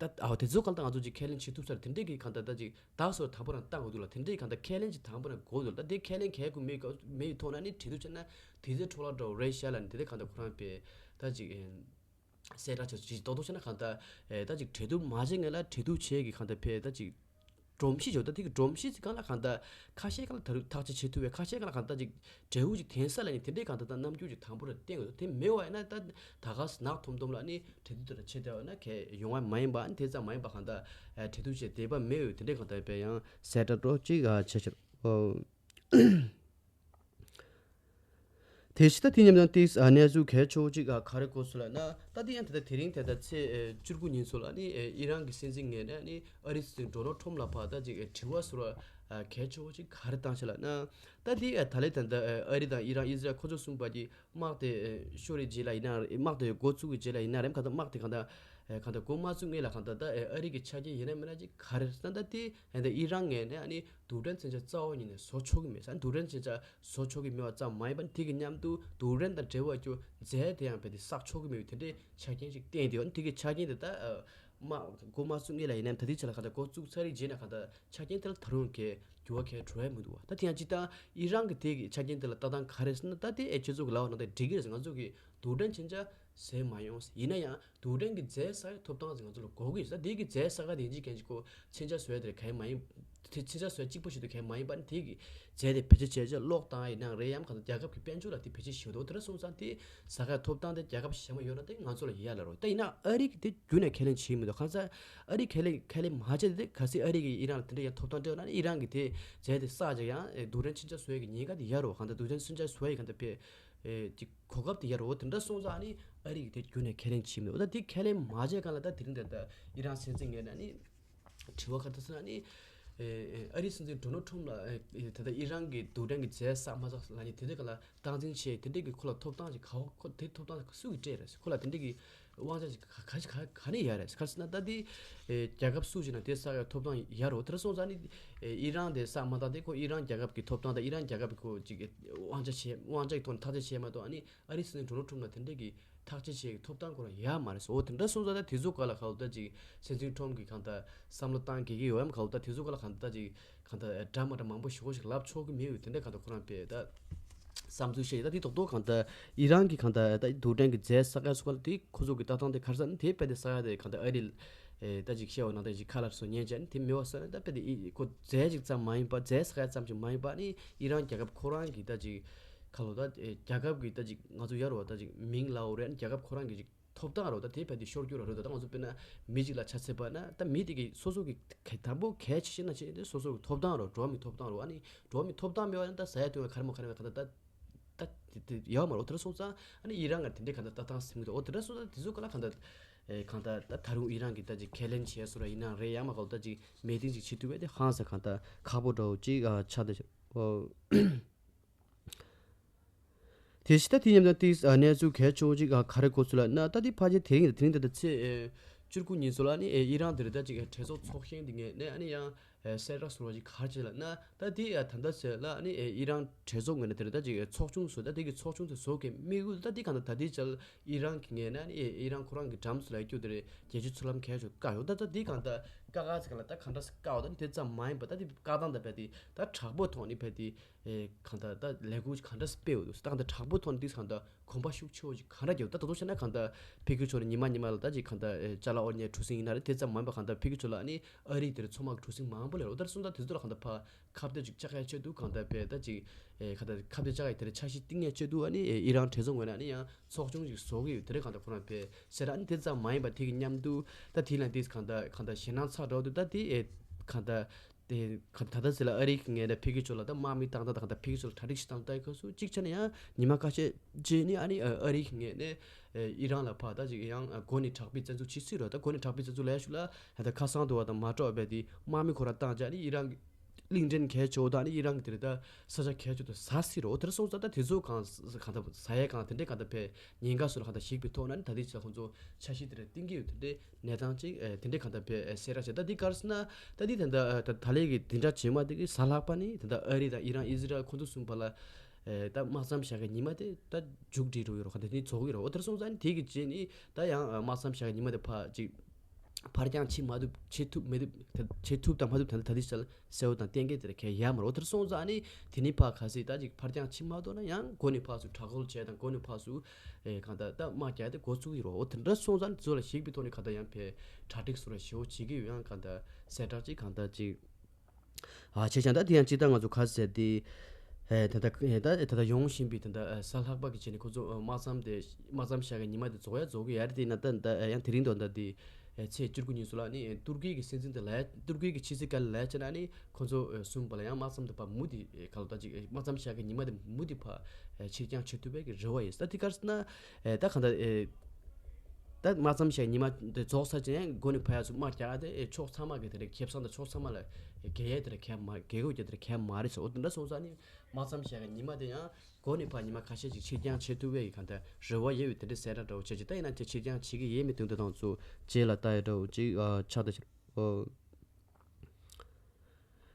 ད་ཨའོ་དེ་ཚོ་གང་ལྟར་ང་ཚོ་ཅིག་ཁས་ལེན་བྱེད་ཐུབ་ས་རེད། དེ་འདྲས་ཀྱི་གང་ལྟར་ད་ཅིག་བདག་སོགས་དང་པོ་རང་བཏང་དགོས་འདུག་ལ་དེ་འདྲས་གང་ལྟར་ཁས་ལེན་ཅིག་དང་པོ་རང་དགོས་འདུག་ལ་ད་དེ་ཁས་ལེན་གལ་དགོས་མེད་མེད་ཡི་ཐོག་ན་ནི་གྲོས་བསྡུར་བྱས་ན་དེ་ཚོའི་འཕྲོ་བརླག་འགྲོ་རེད་ཤག་ལ་ནི་དེ་འདྲས་གང་ལྟར་ཁོ་རང་པས་ད་ཅིག་གསལ་བསྒྲགས་བྱས་ཅིག་རྡོག་རྡོག་བྱས་ན་གང་ལྟར་ད་ཅིག་གྲོས་བསྡུར་མ་བྱས་སྔོན་ལ་གྲོས་བསྡུར་བྱས་ཀྱི་གང་ལྟར་པས་ད་ཅིག་སྒྲོམ་གཞི་བྱས་ད་དེ་གི་སྒྲོམ་གཞི་ཅིག་གང་ལ་གང་ལྟར་ཁ་ཤས་གང་ལ་ད་རུང་ཐག་གཅོད་བྱེད་ཐུབ་པའི་ཁ་ཤས་གང་ལ་གང་ལྟར་ཅིག་འབྲས་བུ་ཅིག་ཐོན་ས་ལ་ནི་དེ་འདྲའི་གང་ལྟར་ད་རྣམ་འགྱུར་ཅིག་དང་པོ་ར་བསྟན་དགོས་འདུག་དེ་མེད་པ་ཡིན་ན་ད་ད་ག་ནག་ཐོམ་ཐོམ་ལ་ནི་གྲོས་བསྡུར་དེ་ལ་ཆེ་བསྡད་པ་ན་གལ་ཡོང་བ་མ་ཡིན་པ་ཨ་ནི་དེ་ཙམ་མ་ཡིན་པ་གང་ལྟར་གྲོས་བསྡུར་བྱས་བསྡད་པ་མེད་འོས་དེ་འདྲའི་གང་ལྟར་བས་ཡང་གསལ་བསྒྲགས་འགྲོ་གཅིག་ཆེ་ཆེར་ཨོ། དེ་བཞིན་ད་དེ་མཉམ་དུ་ཏིས་གནས་ཚུལ་གལ་ཆེ་བོ་གཅིག་ག་རེ་གོ་སོང་ལབ་ན་ད་དེ་ཡང་ད་ལྟ་དེ་རིང་ད་ལྟ་ཚེས་བཅུ་དགུ་ཉིན་སོ་ལ་ནི་ཨི་རན་གྱི་སྲིད་འཛིན་ངོས་ནས་ནི་ཨ་རིའི་སྲིད་འཛིན་ཌོ་ནལ་ཁྲོམ་ལ་ཕར་ད་ཅིག་དྲི་བ་ཟུར་བ་གལ་ཆེ་བོ་གཅིག་ག་རེ་བཏང་ཤག་ལབ་ན། ད་དེ་ད་ལྟ་ད་ལྟ་ཨ་རི་དང་ཨི་རན་ཨི་ཟི་རལ་ཁོ་ཚོ་གསུམ་བར་གྱི་དམག་དེ་ཤོར་རེ་རྗེས་ལ་ཡིན་ན་དམག་དེ་འགོ་བཙུགས་ཀྱི་རྗེས་ལ་ཡིན་ན་རེད་གང་ལྟར་དམག་དེ་གང་ལྟར་གང་ལྟར་འགོ་མ་བཙུགས་སྔོན་ལ་གང་ལྟར་ད་ཨ་རི་གི་ཆ་རྐྱེན་ཡིན་ན་མིན་ན་ཅིག་ག་རེ་ཟེར་ན་ད་དེ་ད་ལྟ་ཨི་རན་ངོས་ནས་ཨ་ནི་རྡུལ་ཕྲན་མཚོན་ཆ་རྩ་བ་ཉིད་ནས་བཟོ་ཆོག་གི་མེད་ཟེར། རྡུལ་ཕྲན་མཚོན་ཆ་བཟོ་ཆོག་གི་མེད་པ་ཙམ་མ་ཡིན་པར་དེ་གི་མཉམ་དུ་རྡུལ་ཕྲན་དང་འབྲེལ་བ་ཅོ་རྫས་དེ་ཡང་རྦད་དེ་བསགས་ཆོག་གི་མེད་པའི་དེ་འདྲའི་ཆ་རྐྱེན་ཞིག་བསྟན་དེ་ཡོད། དེ་གི་ཆ་རྐྱེན་དེ་ད་མ་འགོ་མ་བཙུགས་སྔོན་ལ་ཡིན་ནའི་ད་ལྟའི་ཆ་ལ་གང་ལྟར་འགོ་བཙུགས་ཚར་རེད་རྗེས་ནས་གང་ལྟར་ཆ་རྐྱེན་དེ་ལ་ད་རུང་གས་འགྱུར་བ་གས་འགྲོ་ཡ་མི་འདུག་བ། ད་དེ་ཡང་སྤྱིར་བཏང་ཨི་རན་གི་དེ་གི་ཆ་རྐྱེན་དེ་ལ་ལྟ་སྟངས་ག་རེ་ཟེར་ན་ད་དེ་ཨེ་ཁྱེད་ཚོ་གི་ལབ་པ་ནང་ལྟར་འགྲིག་གི་རེད་ཟེར། ང་ཚོ་གི་རྡུལ་ཕྲན་མཚོན་ཆ་བཟོས་མ་ཡོང་ཟེར། ཡིན་ན་ཡང་རྡུལ་ཕྲན་གི་རྫས་བསགས་ཡ་ཐོབ་ཐང་ཟེར་ང་ཚོ་ལ་དགོས་ཀྱི་ཡོད་ཟེར། ད་དེ་གི་རྫས་བསགས་ཡ་དེ་ཡིན་གཅིག་མཁན་གཅིག་ཁོ་མཚོན་ཆ་བཟོ་ཡ་དེ་གས་མ་ཡིན། དེ་མཚོན་ཆ་བཟོ་ཡ་གཅིག་པོ་ཞིག་ཏུ་གས་མ་ཡིན་པ་ནི་དེ་གི་རྫས་དེ་བེད་སྤྱོད་བྱས་རྗེས་གློག་བཏང་ཡ་ཡིན་ནའང་རེད། ཡང་གང་ལྟར་རྒྱལ་ཁབ་ཀྱི་དཔལ་འབྱོར་ལ་དེ་བེད་སྤྱོད་བྱེད་འདུག་དེ་འདྲ་སོང་ཙང་དེ་བསགས་ཡ་ཐོབ་ཐང་དེ་རྒྱལ་ཁབ་གཞན་པ་ཡོད་ན་དེ་ང་ཚོ་ལ་ཡ་ལ་རོ། ད་ཡིན་ན་ཨ་རི་གི་དེ་རྒྱུན་ནས་ཁས་ལེན་བྱེད་མི་འདུག་གང་ཟག་ཨ་རི་ཁས་ལེན་ཁས་ལེན་མ་བྱས་དེ་གལ་སྲིད་ཨ་རི་གི་ཨི་རན་ལ་དེ་འདྲ་ཡ་ཐོབ་ཐང་སྤྲད་ན་ཨི་རན་གི་དེ་རྫས་དེ་བསགས་རྗེས་ཡང་རྡུལ་ཕྲན་མཚོན་ཆ་བཟོ་ཡ་གི་ཉེན་ཁ་དེ་ཡ་རོ། གང་ལྟར་རྡུལ་ཕྲན་མཚོན་ཆ་བཟོ་ཡ་གི་གང་ལྟར་བེད་ཨེ་ཅིག་གོ་སྐབས་དེ་ཡ་རོ། དེ་འདྲ་སོང་ཙང་ནི་ཨ་རི་གི་དེ་རྒྱུན་ནས་ཁས་ལེན་བྱེད་མི་འདུག་ད་དེ་ཁས་ལེན་མ་བྱས་གང་ལ་ད་དེ་རིང་དེ་ལྟ་ཨི་རན་སྲིད་འཛིན་ངོས་ནས་ནི་དྲི་བ་ག་རེ་ཟེར་ན་ནི། ཨེ་ཨེ་ཨ་རིའི་སྲིད་འཛིན་ཌོ་ནལ་ཁྲོམ་ལ་ཨེ་ཨེ་ད་ལྟ་ཨི་རན་གྱི་རྡུལ་ཕྲན་གྱི་རྫས་བསགས་མ་བསགས་ལབ་མཁན་དེ་འདྲ་ག་ལ་སྟངས་འཛིན་བྱས་དེ་འདྲ་གི་ཁོ་ལ་ཐོབ་ཐང་ཅིག་ག་བ་ཁོ་དེ་ཐོབ་ཐང་སུ་གིས་སྤྲད་རེད་ཟེར། ཁོ་ལ་དེ་འདྲ་གི་དབང་ཆ་ཅིག་ག་ག་ག་ག་ནས་ཡོད་རེད་ཟེར། ག་རེ་ཟེར་ན་ད་དེ་ཨེ་རྒྱལ་ཁབ་སུ་ཞིག་ན་དེ་བསགས་ཡ་ཐོབ་ཐང་ཡོད་རེད། དེ་འདྲ་སོང་ཙང་ནི་ཨེ་ཨི་རན་དེ་བསགས་མ་བཏང་དེ་ཁོ་ཨི་རན་རྒྱལ་ཁབ་ཀྱི་ཐོབ་ཐང་དང་ཨི་རན་རྒྱལ་ཁབ་ཀྱི་ཁོ་ཅིག་དབང་ཆ་བྱས་དབང་ཆ་གི་ཐོག་ནས་ཐག་གཅོད་བྱས་མ་གཏོགས་ཨ་ནི་ཨ་རིའི་སྲིད་འཛིན་ཌོ་ནལ་ཁྲོམ་ལ་དེ་འདྲ་གི་ཐག་གཅོད་བྱེད་ཀྱི་ཐོབ་ཐང་ཁོ་རང་ཡོད་མ་རེད་ཟེར། འོ་དེ་འདྲ་སོང་ཙང་ད་དེ་ཚོ་ག་ལ་ག་ལ་ད་ཅིག་སྲིད་འཛིན་ཁྲོམ་གྱི་གང་ལྟར་བསམ་བློ་བཏང་དགོས་ཀྱི་ཡོད་ཡམ། ག་ལ་ད་དེ་ཚོ་ག་ལ་གང་ལྟར་ད་ཅིག་གང་ལྟར་འདྲ་མ་འདྲ་མང་པོ་ཞེ་པོ་ཞིག་ལབ་ཆོག་གི་མེད་པའི་དེ་འདྲ་གང་ལྟར་ཁོ་རང་དཔེ་ད་བསམ་ཚུལ་བཤད་ཡོད། ད་དེ་རྡོག་རྡོག་གང་ལྟར་ཨི་རན་གྱི་གང་ལྟར་ད་རྡུལ་ཕྲན་གྱི་རྫས་བསགས་ཡ་སོགས་ལ་དེ་ཁོ་ཚོ་གི་ལྟ་སྟངས་དེ་ག་རེ་ཟེར་ན་དེ་དཔེ་དེ་བསགས་ཡ་དེ་གང་ལྟར་ཨ་རི་ལ་ད་ཅིག་བཤད་པ་ནང་ལྟར་ཅིག་ཁ་ལ་སོ་ཉན་བྱས་ནས་དེ་མེད་པ་བཟོ་ན་ད་དཔེ་དེ་ཨི་ཁོ་རྫས་ཅིག་ཙམ་མ་ཡིན་པ་རྫས་བསགས་ཡ་ཙམ་ཞིག་མ་ཡིན་པ་ནི་ཨི་རན་རྒྱལ་ཁབ་ཁོ་རང་གི་ད་ཅིག་ག་ལོ་ད་རྒྱལ་ཁབ་ཀྱི་ད་ཅིག་ང་ཚོ་ཡ་རོ་ད་ཅིག་མིང་ལའོ་རེད། རྒྱལ་ཁབ་ཁོ་རང་གི་ཅིག་ ཐོབ་ཐང་རོ། ད་དེ་བས་དེ་ཤོར་རྒྱུ་ར་རོ། ད་ང་ཚོ་དཔེར་ན་མི་གཅིག་ལ་ཆ་མཚོན་པ་ན། ད་མི་དེ་གི་སོ་སོ་གི་གལ་དང་པོ་གལ་ཆེ་ཤོས་ན་ཆེ་དེ་སོ་སོ་གི་ཐོབ་ཐང་རོ། འགྲོ་བ་མིའི་ཐོབ་ཐང་རོ། ཨ་ནི་འགྲོ་བ་མིའི་ཐོབ་ཐང་མེད་པ་ན་ད་ཟ་ཡ་འཐུང་ཡ་ག་རེ་མོ་ག་རེ་མོ་ག་ད་ད་ད་དེ་དེ་ཡོད་མ་རོ། དེ་འདྲ་སོང་ཙང་ཨ་ནི་ཨི་རན་ག་དེ་འདྲའི་ག་ད་ལྟ་སྟངས་ཟིན་གི་འདུག་འོ་དེ་འདྲ་སོང་ཙང་དེ་ཚོ་ག་ལ་ག་ད་ཨེ་ག་ད་ད་ད་རུང་ཨི་རན་གི་ད་ཅིག་ཁས་ལེན་བྱས་སོ་ར་ཡིན་ན་རེད། ཡང་མ་ག་ད་ཅིག་མི་ཊིང་ཅིག་བྱེད་ཐུབ་པ་དེ་ཧང་སང་ག་ད་ཁག་པོ་འདྲ་བོ་ཅིག་ཨ་ཆགས་འདུག་འོ། དེ་བཞིན་ད་དེ་མཉམ་དུ་ཏིས་ཨ་གནས་ཚུལ་གལ་ཆེ་བོ་ཅིག་ཨ་ག་རེ་གོ་ཚུལ་ལ་ན། ད་དེ་ཕལ་ཆེར་དེ་རིང་དེ་རིང་ད་ལྟ་ཚེས་ཨེ་བཅུ་དགུ་ཉིན་ཚོ་ལ་ནི་ཨེ་ཨི་རན་དེ་རེད། ད་ཅིག་ཨེ་གྲོས་ཚོགས་ཚོགས་ཆེན་དེ་ངས་ནས་ཨ་ནི་ཡང་ཨེ་གསལ་བསྒྲགས་སོང་བ་ཅིག་ག་རེ་བྱས་ལ་ན། ད་དེ་ཨ་ད་ལྟ་ཚེ་ལ་ནི་ཨེ་ཨི་རན་གྲོས་ཚོགས་ངོས་ནས་དེ་རེད། ད་ཅིག་ཨེ་ཚོགས་ཆུང་བཟོས། ད་དེ་གི་ཚོགས་ཆུང་དེ་བཟོ་གི་དམིགས་ཡུལ་ད་དེ་གང་ད་ད་དེ་ཅལ་ཨི་རན་གི་ངོས་ནས་ནི་ཨེ་ཨི་རན་ཁོ་རང་གི་འགྲམ་སུ་ལ་སྐྱོ་དེ་རེད། རྒྱལ་སྤྱི་ཚོགས་ལམ་གལ་ཆེ་བཀག་ཡོད། ད་ད་དེ་གང་ད་ཀ་ཀ་ཚེ་ག་ལ་ད་གང་འདྲ་སེ་བཀག་ཡོད། ད་ནི་དེ་ཙམ་མ་ཡིན་པ་ད་དེ་བཀག་སྟངས་ད་བས་དེ་ད་དྲག་པོ་ཐོག་ནི་བས་དེ། ཨེ་གང་ལྟར་ད་ལས་འགུལ་གང་འདྲ་སྤེལ་འོས་འདུག་ད་གང་ལྟར་དྲག་པོ་ཐོག་ནས་དེ་གང་ལྟར་གོམ་པ་ཤུགས་ཆེ་བོ་ཞིག་གང་འདྲ་རྒྱབ། ད་ད་དུང་བྱས་ན་གང་ལྟར་ཕ་གི་ཕྱོགས་ནས་ཉི་མ་ཉི་མ་ལ་ད་ཅིག་གང་ལྟར་ཨེ་ཅ་ལག་དབོར་ཉེས་གྲུ་གཟིངས་ཡིན་ན་རེད། དེ་ཙམ་མ་ཡིན་པ་གང་ལྟར་ཕ་གི་ཕྱོགས་ལ་ཨ་ནི་ཨ་རིའི་དེར་མཚོ་དམག་གྲུ་གཟིངས་མང་པོ་སླེབས་འོ། ད་སོང་ཙང་དེ་ཚོ་ལ་གང་ལྟར་ཕར་ཁ་གཏད་ཅིག་བཅག་ཡ་ཆེད་དུ་གང་ལྟར་བས་ད་ཅིག་ཨེ་གང་ལྟར་ཁ་གཏད་བཅག་ཡ་དེར་འཆར་གཞི་བཏིང་ཡ་ཆེད་དུ་ཨ་ནི་ཨེ་ཨི་རན་གྲོས་ཚོགས་ངོས་ནས་ཨ་ནི་ཡང་ཚོགས་ཆུང་ཞིག་བཟོ་གི་ཡོད། དེ་རེད་གང་ལྟར་ཁོ་རང་བས་ཟེར། ཨ་ནི་དེ་ཙམ་མ་ཡིན་པ་དེ་གི་མཉམ་དུ་ད་དེ་ལ་དེ་གང་ལྟར་གང་ལྟར་ཞེད་སྣང་ཚ་དྲགས་འདུག་ད་དེ་ཨེ་གང་ལྟར། དེ་ག་ད་ལྟ་ཟེར་ལ་ཨ་རི་གི་ངོས་ནས་ཕ་གི་ཕྱོགས་ལ་ད་དམག་མི་བཏང་སྟངས་དང་ག་ད་ཕ་གི་ཕྱོགས་ལ་གྲ་སྒྲིག་བྱེད་སྟངས་ལྟ་སྐབས་སུ་གཅིག་ཆ་ནས་ཡང་ཉི་མ་ཁ་ཤས་རྗེས་ནི་ཨ་ནི་ཨ་རི་གི་ངོས་ནས་ཨི་རན་ལ་ཕར་ད་ཅིག་ཡང་འགོ་ནས་དྲག་པོའི་བཙན་འཛུལ་བྱེད་སྲིད་རོ། ད་འགོ་ནས་དྲག་པོའི་བཙན་འཛུལ་ལས་ཤུགས་ལ་ད་ཁ་སང་དུ་བ་དང་མ་འགྲོ་བས་དེ་དམག་མི་ཁོ་ར་བཏང་བྱས་ནི་ཨི་རན་གི་གླིང་ཕྲན་གལ་ཆེ་བོ་དང་ནི་ཨི་རན་གི་དེ་རེད། ད་ས་ཆ་གལ་ཆེ་བོ་དེ་ཟ་སྲིད་རོ། དེར་སོང་ཙང་ད་དེ་ཚོ་གང་ག་ད་ཟ་ཡས་གང་དེ་འདྲས་གང་ད་བས་ཉེན་ཁ་སུ་ལ་གང་ལྟར་ཞིག་པའི་ཐོག་ན་ནི་ད་ལྟའི་ཆ་ཁོང་ཚོ་འཆར་གཞི་དེ་འདྲ་བཏིང་གི་ཡོད། དེ་འདྲའི་གནས་སྟངས་ཅིག་ཨེ་དེ་འདྲའི་གང་ལྟར་བས་ཨེ་གསལ་བསྒྲགས་བྱས། ད་འདི་ག་རེ་ཟེར་ན་ད་འདི་ད་ལྟ་ཨེ་ད་ད་ལས་ཀྱི་འདི་འདྲ་བྱེད་མ་དེ་གི་གཟའ་ལྷག་པ་ནི་ད་ལྟ་ཨ་རི་དང་ཨི་རན་ཨི་ཟི་རལ་ཁོང་ཚོ་གསུམ་བར་ལ་ཨེ་ད་དམག་མཚམས་བཞག་གི་ཉི་མ་དེ་ད་མཇུག་སྒྲིལ་འགྲོ་གི་རོ། ག་དེ་ནི་རྫོགས་གི་རོ། འོ་དེར་སོང་ཙང་ནི་དེ་གི་རྗེས་ནི་ད་ཡང་ཨེ་དམག་མཚམས་བཞག་གི་ཉི་མ་དེ་ཕར་ཅིག་ཕར་འགྱངས་བྱེད་མ་ཐུབ། བྱེད་ཐུབ་མི་ཐུབ། བྱེད་ཐུབ་དང་མ་ཐུབ་ད་ད་འདི་ཆ་ལ་གསལ་བོ་དང་གཏན་འཁེལ་དེ་ར་གལ་ཡ་མ་རོ། དེར་སོང་ཙང་ནི་དེ་ནི་ཕར་ག་སྲིད་ད་ཅིག་ཕར་འགྱངས་བྱེད་མ་ཐུབ་ན་ཡང་འགོ་ནས་ཕར་ཚུར་དྲག་རྒོལ་བྱས་དང་འགོ་ནས་ཕར་ཚུར་ཨེ་གང་ལྟར་ད་དམག་རྒྱག་དེ་འགོ་བཙུགས་ཀྱི་རོ། འོ་དེ་འདྲ་སོང་ཙང་ནི་དེ་ཚོ་ལ་གཞིགས་པའི་ཐོག་ནས་གང་ལྟར་ཡང་ཕར་གྲ་སྒྲིག་སོགས་ལ་ཞེ་པོ་བྱེད་ཀྱི་ཡོད། ཡང་གང་ལྟར་གསལ་བསྒྲགས་ཅིག་གང་ལྟར་ཅིག་ཨ་བྱས་ཀྱང་ད་དེ་ཡང་སྤྱིར་བཏང་ང་ཚོ་ག་ཟེར་དེ། ཨེ་ད་ལྟ་ཨེ་ད་ད་ལྟ་ཡོང་བཞིན་པའི་ད་ལྟ་ཨེ་གཟའ་ལྷག་པ་གི་རྗེས་ནས་ཁོ་ཚོ་ཨེ་དམག་མཚམས་དེ་དམག་མཚམས་བཞག་གི་ཉི་མ་དེ་རྫོགས་ཡ་རྫོགས་གི་ཡ་རེད། དེ་ན་ད་ད་ཨེ་ཡང་དེ་རིང་དུ་ད་དེ་ཨེ་ཚེས་བཅུ་དགུ་ཉིན་སུ་ལ་ནི་ཨེ་ཏུར་ཀི་གི་སྲིད་འཛིན་དེ་ལ་ཡ་ཏུར་ཀི་གི་ཕྱི་སྲིད་བཀའ་ལ་ཡ་བྱས་ན་ནི་ཁོ་ཚོ་ཨེ་གསུམ་པ་ལ་ཡང་དམག་མཚམས་དེ་ཕར་མུ་དེ་ཨེ་ག་ལ་ད་ཅིག་ཨེ་དམག་མཚམས་བཞག་གི་ཉི་མ་དེ་མུ་དེ་ཕར་ཨེ་ཕྱིར་འགྱངས་བྱེད་ཐུབ་པའི་གི་རེ་བ་ཡོད། ད་དེ་ག་རེ་ཟེར་ན་ཨེ་ད་གང་ལྟར་ཨེ་ད་དམག་མཚམས་བཞག་ཉི་མ་དེ་རྫོགས་ཚར་རྗེས་ཡང་འགོ་ནས་ཕར་ཡ་ཚུར་དམག་རྒྱག་ཡ་དེ་ཨེ་ཕྱོགས་ཚང་མ་གི་དེ་རེད། ཁེ་བཟང་དང་ཕྱོགས་ཚང་མ་ལ་ཨེ་གལ་ཡ་དེ་རེད། གལ་མ་གལ་དགོས་ཀྱི་དེ་རེད། གལ་མ་རེད་ཟེར། འོ་དེ་འདྲ་སོང་ཙང་ནི། དམག་མཚམས་བཞག་གི་ཉི་མ་དེ་ཡང་འགོ་ནས་ཕར་ཉི་མ་ཁ་ཤས་ཅིག་ཕྱིར་འགྱངས་བྱེད་ཐུབ་པའི་གང་ལྟར་རེ་བ་ཡོད་པའི་དེ་འདྲའི་གསལ་བསྒྲགས་འདྲ་བོ་བྱས་ཀྱི། ད་ཡིན་ན་དེ་ཕྱིར་འགྱངས་བྱེད་ཀྱི་ཡོད་མེད་དོན་དུ་དང་ཚོ་རྗེས་ལ་ལྟ་ཡ་འདྲ་བོ་ཅིག་ཨ་ཆགས་ད་ཕྱིར། ཨོ།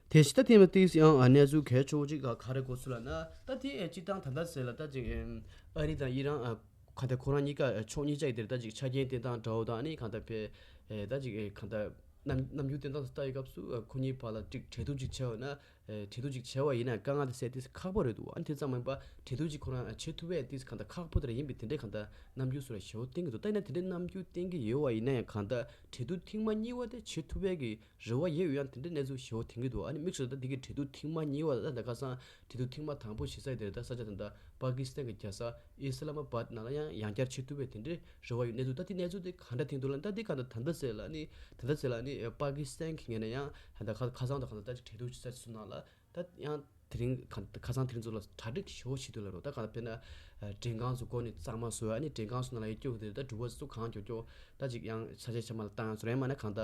དེ་ཕྱི་ད་དེ་མ་ཏིས་ཡང་ཨ་གནས་ཚུལ་གལ་ཆེ་བོ་ཅིག་ག་ག་རེ་གོ་ཚུལ་ལ་ན། ད་དེ་ཨེ་སྤྱིར་བཏང་ད་ལྟ་ཟེར་ལ་ད་ཅིག་ཨེམ་ཨ་རི་དང་ཨི་རན་ཨ་གང་ལྟར་ཁོ་རང་གཉིས་ཀ་ཨེ་ཕྱོགས་གཉིས་ཆ་ཡི་དེར་ད་ཅིག་ཆ་རྐྱེན་བསྟེན་སྟངས་འདྲ་བོ་དང་ཨ་ནི་གང་ལྟར་བས་ཨེ་ད་ཅིག་ཨེ་གང་ལྟར། རྣམ་རྣམ་འགྱུར་བསྟན་སྟངས་སུ་ལྟ་ཡི་སྐབས་སུ་ཨ་ཁོ་གཉིས་བར་ལ་ཅིག་འབྲེལ་གཏུག་ཅིག་བྱས་པ་ན། ཨེ་འབྲེལ་གཏུག་ཅིག་བྱས་པ་ཡིན་ན་དཀའ་ངལ་དེ་སེལ་ཏེ་ཁག་པོ་རེད་འདུག་ཨ་ནི་དེ་ཙམ་མིན་པ་འབྲེལ་གཏུག་ཅིག་ཁོ་རང་བྱེད་ཐུབ་པས་ཏིས་གང་ལྟར་ཁག་པོ་དེ་ར་ཡིན་པས། དེ་འདྲའི་གང་ལྟར་རྣམ་འགྱུར་སུ་ར་ཞེ་པོ་བསྟན་གྱི་འདུག་ད་ཡིན་ན་དེ་འདྲའི་རྣམ་འགྱུར་བསྟན་གྱི་ཡོད་པ་ཡིན་ན་ཡང་གང་ལྟར་འབྲེལ་གཏུག་ཐེངས་མ་གཉིས་པ་དེ་བྱེད་ཐུབ་པའི་གི་རེ་བ་ཡོད་ཡོད་ཡང་དེ་འདྲའི་གནས་ཚུལ་ཞེ་པོ་བསྟན་གྱི་འདུག་ཨ་ནི་དམིགས་སུ་ད་དེ་གི་འབྲེལ་གཏུག་ཐེངས་མ་གཉིས་པ་ད་ད་ཁ་སང་འབྲེལ་གཏུག་ཐེངས་མ་དང་པོ་བྱེད་ས་དེ་རེད། ད་ས་ཆ་དེ་འདྲ་པ་ཀི་སི་ཐན་གྱི་རྒྱལ་ས་ཨི་སི་ལ་མ་བཱད་ནང་ལ་ཡང་ཡང་བསྐྱར་བྱེད་ཐུབ་པའི་དེ་འདྲའི་རེ་བ་ཡོད། གནས་ཚུལ་ད་དེ་གནས་ཚུལ་དེ་ག་འདྲ་ཐེངས་འདུག་ལ་ད་དེ་ག་འདྲ་ད་ལྟ་ཟེར་ལ་ནི་ད་ལྟ་ཟེར་ལ་ནི་པ་ཀི་སི་ཐན་གྱི་ངོས་ནས་ཡང་ད་ལྟ་ཁ་ཁ་སང་དང་ག་འདྲ་ད་ཅིག་གྲོས་བསྡུར་བྱེད་ས་ཚུ་ནང་ལ་ད་ཡང་དེ་རིང་ག་ཁ་སང་དེ་རིང་ཚོ་ལ་གྲ་སྒྲིག་ཞེ་པོ་བྱེད་འདུག་ལ་རོ། ད་ག་འདྲ་དཔེར་ན་མགྲིན་ཁང་ཚོ་སྒོ་ནས་གཙང་མ་བཟོ་ཡ་ནི་མགྲིན་ཁང་ཚོ་ནང་ལ་ཡ་སྐྱོ་དེ་ད་འགྲུལ་བ་ཚོ་གང་མགྱོགས་མགྱོགས་ད་ཅིག་ཡང་ས་ཆ་ཆ་མ་ལ་བཏང་ཡང་ཚོ་རེད། མ་ན་གང་ད་